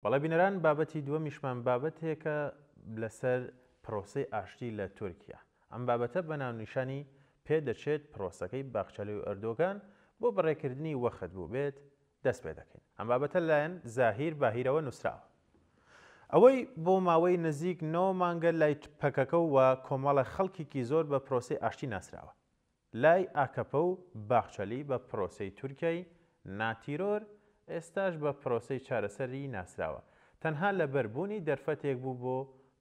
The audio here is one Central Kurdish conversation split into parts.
بەڵێ بینەران بابەتی دووەمیشمان بابەتێکە لەسەر پرۆسەی ئاشتی لە تورکیا. ئەم بابەتە بە ناونیشانی پێدەچێت پرۆسەکەی باخچەلی و ئەردۆگان بۆ بەڕێکردنی وەخت بووبێت دەست پێدەکەین. ئەم بابەتە لەلایەن زاهیر باهیرەوە نووسراوە. ئەوەی بۆ ماوەی نزیک نۆ مانگە لای پەکەکە و کۆمەڵە خەڵکێکی زۆر بە پرۆسەی ئاشتی ناسراوە. لای ئاکەپە و باخچەلی بە پرۆسەی تورکیای ناتیرۆر، ئێستاش بە پرۆسەی چارەسەری ناسراوە، تەنها لەبەر بوونی دەرفەتێک بوو بۆ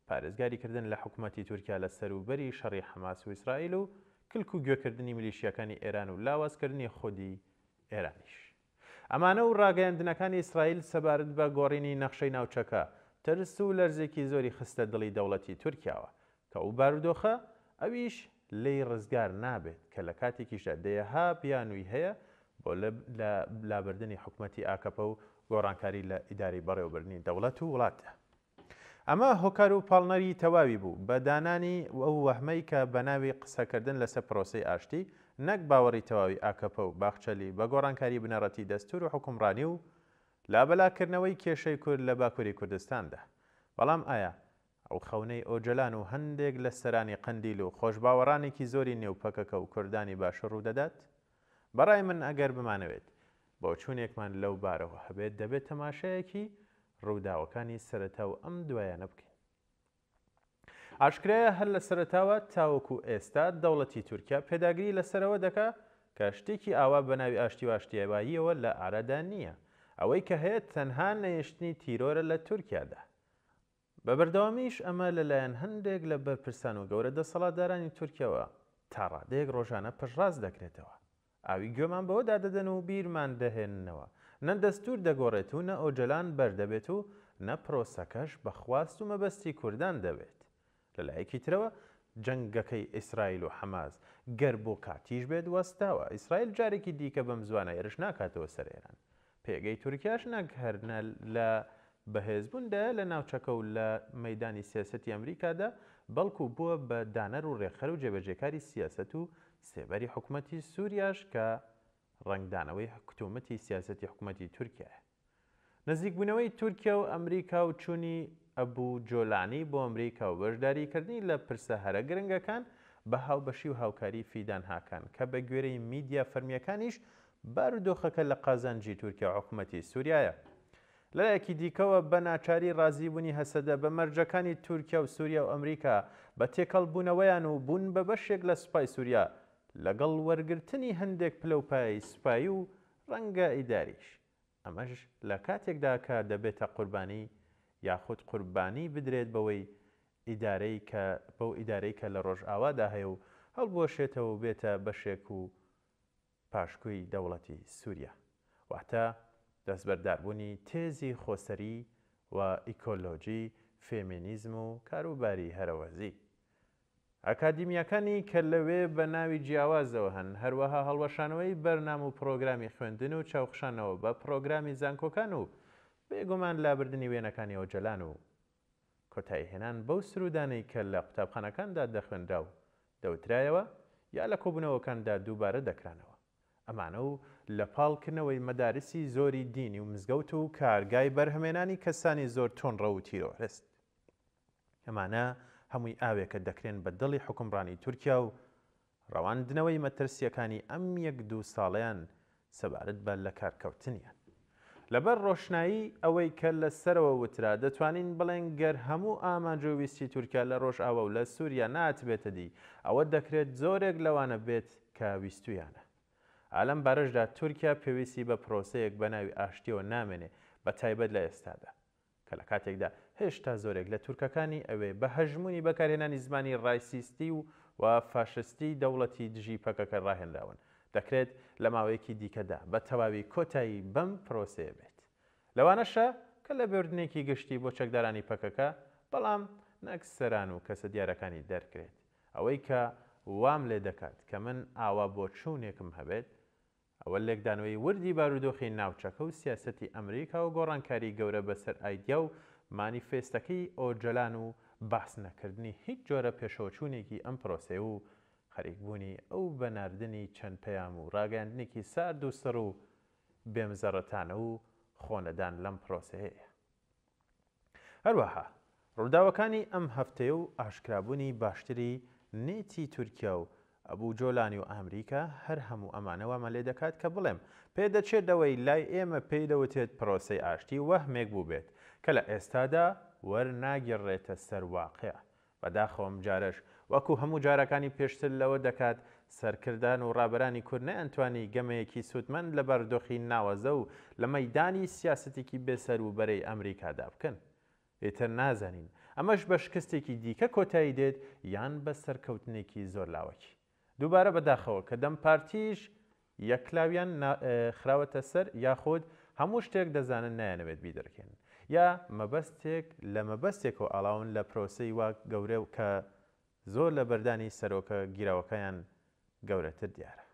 پارێزگاری کردن لە حکومەتی تورکیا لە سەروبەری شەڕی حەماس و ئیسرائیل و کلک و گوێکردنی میلیشیاکانی ئێران و لاوازکردنی خودی ئێرانیش. ئەمانە و ڕاگەیاندنەکانی ئیسرائیل سەبارەت بە گۆڕینی نەخشەی ناوچەکە، ترس و لەرزێکی زۆری خستە دڵی دەوڵەتی تورکیاوە، کە ئەو بارودۆخە ئەویش لێی ڕزگار نابێت، کە لە کاتێکیشدا دەیەها بیانووی هەیە بۆ لە لابردنی حکومەتی ئاکەپە و گۆڕانکاری لە ئیدارەی بەڕێوەبردنی دەوڵەت و وڵاتدا. ئەمە هۆکار و پاڵنەری تەواوی بوو بە دانانی ئەو وەهمەی کە بە ناوی قسەکردن لەسەر پرۆسەی ئاشتی نەک باوەڕی تەواوی ئاکەپە و باخچەلی بە گۆڕانکاری بنەڕەتی دەستور و حوکمڕانی و لابەلاکردنەوەی کێشەی کورد لە باکوری کوردستاندا. بەڵام ئایا ئەو خەونەی ئۆجەلان و هەندێک لە سەرانی قەندیل و خۆشباوەڕانێکی زۆری نێو پەکەکە و کوردانی باشور ڕوودەدات؟ بەڕای من ئەگەر بمانەوێت بۆچوونێکمان لەو بارەوە هەبێت دەبێت تەماشایەکی ڕووداوەکانی سەرەتا و ئەم دوایانە بکەین. ئاشکرایە هەر لە سەرەتاوە تاوەکو ئێستا دەوڵەتی تورکیا پێداگری لەسەر ئەوە دەکا کە شتێکی ئاوا بە ناوی ئاشتی و ئاشتیەواییەوە لە ئارادا نییە. ئەوەی کە هەیە تەنها نەهێشتنی تیرۆرە لە تورکیادا. بە بەردەوامیش ئەمە لە لایەن هەندێک لە بەرپرسان و گەورە دەسەڵاتدارانی تورکیاوە تا ڕادەیەک ڕۆژانە پشتڕاست دەکرێتەوە. ئاوی گوێمان بەوەدا دەدەن و بیرمان دەهێننەوە نە دەستوور دەگۆڕێت و نە ئۆجەلان بەردەبێت و نە پرۆسەکەش بە خواست و مەبەستی کوردان دەبێت. لە لایەکی ترەوە جەنگەکەی ئیسرائیل و حەماس گەر بۆ کاتیش بێت وەستاوە، ئیسرائیل جارێکی دیکە بەم زوانە هێرش ناکاتەوە سەر ئێران. پێگەی تورکیاش نەک هەر نە لە بەهێزبووندایە لە ناوچەکە و لە مەیدانی سیاسەتی ئەمریکادا، بەڵکو بووە بە دانەر و رێکخەر و جێبەجێکاری سیاسەت و سێبەری حکومەتی سوریاش کە رەنگدانەوەی کتومتی سیاسەتی حکومەتی تورکیایە. نزیکبوونەوەی تورکیا و ئەمریکا و چوونی ئەبو جۆلانی بۆ ئەمریکا و بەشداریکردنی لە پرسە هەرە گرنگەکان بە هاوبەشی و هاوکاری فیدان هاکان کە بە گوێرەی میدیا فەرمییەکانیش بارودۆخەکە لە قازانجی تورکیا و حکومەتی سوریایە. لەلایەکی دیکەوە بە ناچاری ڕازیبوونی هەسەدە بە مەرجەکانی تورکیا و سوریا و ئەمریکا بە تێکەڵبوونەوەیان و بوون بە بەشێک لە سوپای سوریا لەگەڵ وەرگرتنی هەندێک پلەوپایەی سوپایی و ڕەنگە ئیداریش ئەمەش لە کاتێکدا کە دەبێتە قوربانی یاخود قوربانی بدرێت بەوەی ئیدارەی کە بەو ئیدارەی کە لە ڕۆژئاوادا هەیە و هەڵبوەشێتەوە و بێتە بەشێک و پاشکۆی دەوڵەتی سوریا واتە دەستبەرداربوونی تێزی خۆسەری و ئیکۆلۆجی فێمینیزم و کاروباری هەرەوەزی ئەکادیمیاکانی کە لەوێ بە ناوی جیاوازەوە هەن، هەروەها هەڵوەشانەوەی بەرنامە و پڕۆگرامی خوێندن و چاوخشانەوە بە پڕۆگرامی زانکۆکان و بێگومان لابردنی وێنەکانی ئۆجەلان و کۆتاییهێنان بەو سروودانەی کە لە قوتابخانەکاندا دەخوێنرا و دەوترایەوە یا لە کۆبوونەوەکاندا دووبارە دەکرانەوە. ئەمانە و لە پاڵ کردنەوەی مەدارسی زۆری دینی و مزگەوت و کارگای بەرهەمێنانی کەسانی زۆر توندڕەو و تیرۆرست. ئەمانە هەمووی ئاوێکە دەکرێن بە دڵی حوکمڕانی تورکیا و ڕەواندنەوەی مەترسییەکانی ئەم یەک دوو ساڵەیان سەبارەت بە لەکارکەوتنیان. لەبەر ڕۆشنایی ئەوەی کە لە سەرەوە وترا دەتوانین بڵێن گەر هەموو ئامانج و ویستی تورکیا لە ڕۆژئاوا و لە سوریا نەهاتبێتە دی ئەوە دەکرێت زۆرێک لەوانە بێت کە ویستویانە. ئا لەم بارەشدا تورکیا پێویستی بە پرۆسەیەک بە ناوی ئاشتیەوە نامێنێ بە تایبەت لە ئێستادا. کە لە کاتێکدا هێشتا زۆرێک لە تورکەکانی ئەوێ بە هەژموونی بەکارهێنانی زمانی ڕایسیستی و و فاشستی دەوڵەتی دژی پەکەکە ڕاهێنراون، دەکرێت لە ماوەیەکی دیکەدا بە تەواوی کۆتایی بەم پرۆسەیە بێت. لەوانەشە کە لێبوردنێکی گشتی بۆ چەکدارانی پەکەکە، بەڵام نەک سەران و کەسە دیارەکانی دەرکرێت. ئەوەی کە وام لێدەکات کە من ئاوا بۆچوونێکم هەبێت، ئەوە لێکدانەوەی وردی بارودۆخی ناوچەکە و سیاسەتی ئەمریکا و گۆڕانکاری گەورە بەسەر ئایدیا و مانیفێستەکەی ئۆجەلان و باس نەکردنی هیچ جۆرە پێشەوەچوونێکی ئەم پرۆسەیە و خەریکبوونی ئەو بە ناردنی چەند پەیام و راگەیاندنێکی سارد و سڕ و بێمزەڕەتانە و خۆنەدان لەم پرۆسەیەیە. هەروەها ڕووداوەکانی ئەم هەفتەیە و ئاشکرابوونی باشتری نێتی تورکیا و ئەبو جۆلانی و ئامریکا هەر هەموو ئەمانە وامان لێ دەکات کە بڵێم پێدەچێت ئەوەی لای ئێمە پێی دەوترێت پرۆسەی ئاشتی وەهمێک بووبێت کە لە ئێستادا وەرناگیڕێتە سەر واقیع بەداخەوە ئەمجارەش وەکو هەموو جارەکانی پێشتر لەوە دەکات سەرکردان و ڕابەرانی کورد نەیانتوانی گەمەیەکی سوودمەند لە بارودۆخی ناوازە و لە مەیدانی سیاسەتێکی بێ سەر وبەرەی ئەمریکادا بکەن. ئیتر نازانین ئەمەش بە شکستێکی دیکە کۆتایی دێت یان بە سەرکەوتنێکی زۆر لاوەکی. دووبارە بەداخەوە کە دەم پارتیش یەکلاویان خراوەتە سەر یاخود هەموو شتێک دەزانن نایانەوێت بیدرکێنن یا مەبەستێک لە مەبەستێکەوە ئاڵاون لە پرۆسەی وا گەورە کە زۆر لە بەردانی سەرۆکە گیراوەکەیان گەورەتر دیارە.